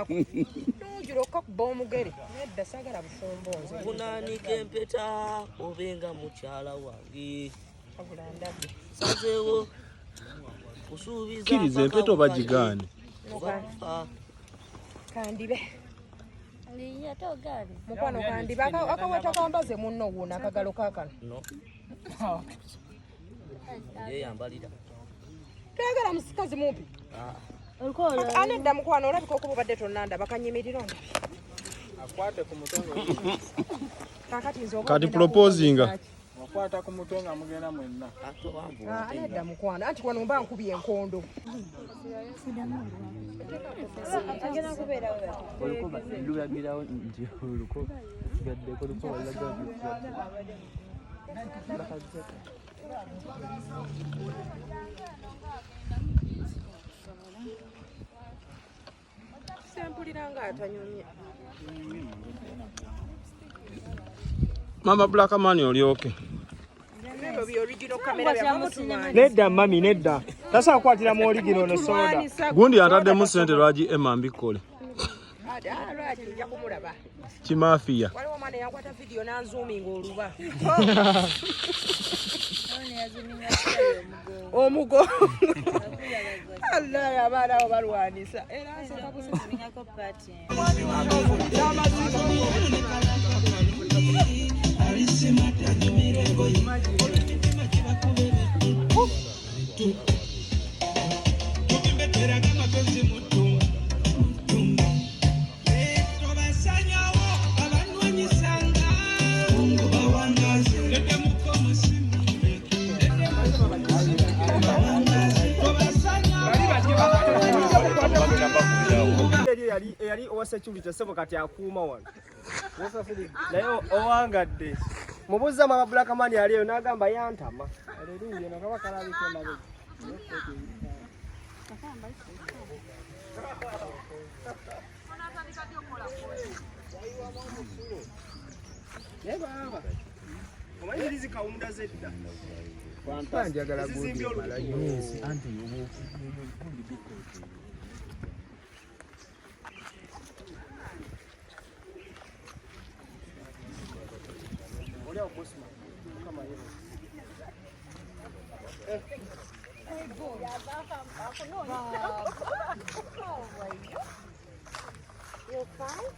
Nunjula okukakuba omugere. Nedda saagala bufumbo nze. Kunaanika empeta obenga mukyala wange. Wabula ndabye. Sazeewo kusuubiza. Kkiriza empeta oba gigaane. Kandibe. Mukwano kandibe akaweta kambaze munno wuuno akagalo kaakano. No. Yeyambalira. Toyagala musikazi mumpi. Anedda mukwano olabika okuba obadde tonnandaba kanyimirira ondabe. Akwate ku mutwe Kaakati nze oba Kati ogenda proposinga. kumbuuza ki? Wakwata ku mutwe nga mugenda mwenna. Ah, nedda mukwano anti wano mba nkubye enkondo. Olukoba lulagirawo nti olukoba lusigaddeko olukoba lulaga nti lusigaddeko. Sempulira nga atanyumye. Mama Black Man olyoke. Ebyo bi original camera bya mutulwanyisa. Nedda mami nedda. Tasobola kukwatira mu original ono soda. Gundi ataddemu ssente lwaki Emma mbikkole. Ah, lwaki nja kumulaba. Kimafiya. Waliwo omwana eyankwata vidiyo n'anzuuminga oluba. Omugongo. Allah abaana abo balwanisa. Era nseka busesi. Eri yali eyali owa security sebo kati akuuma wano. Naye owangadde. Mubuuza mama Black Man yali eyo n'agamba yantama. Naye baaba omanyi ziri zikawunda zedda. Njagala gundi emala. Oli awo Bosman. Mukama yeebale. You're fine?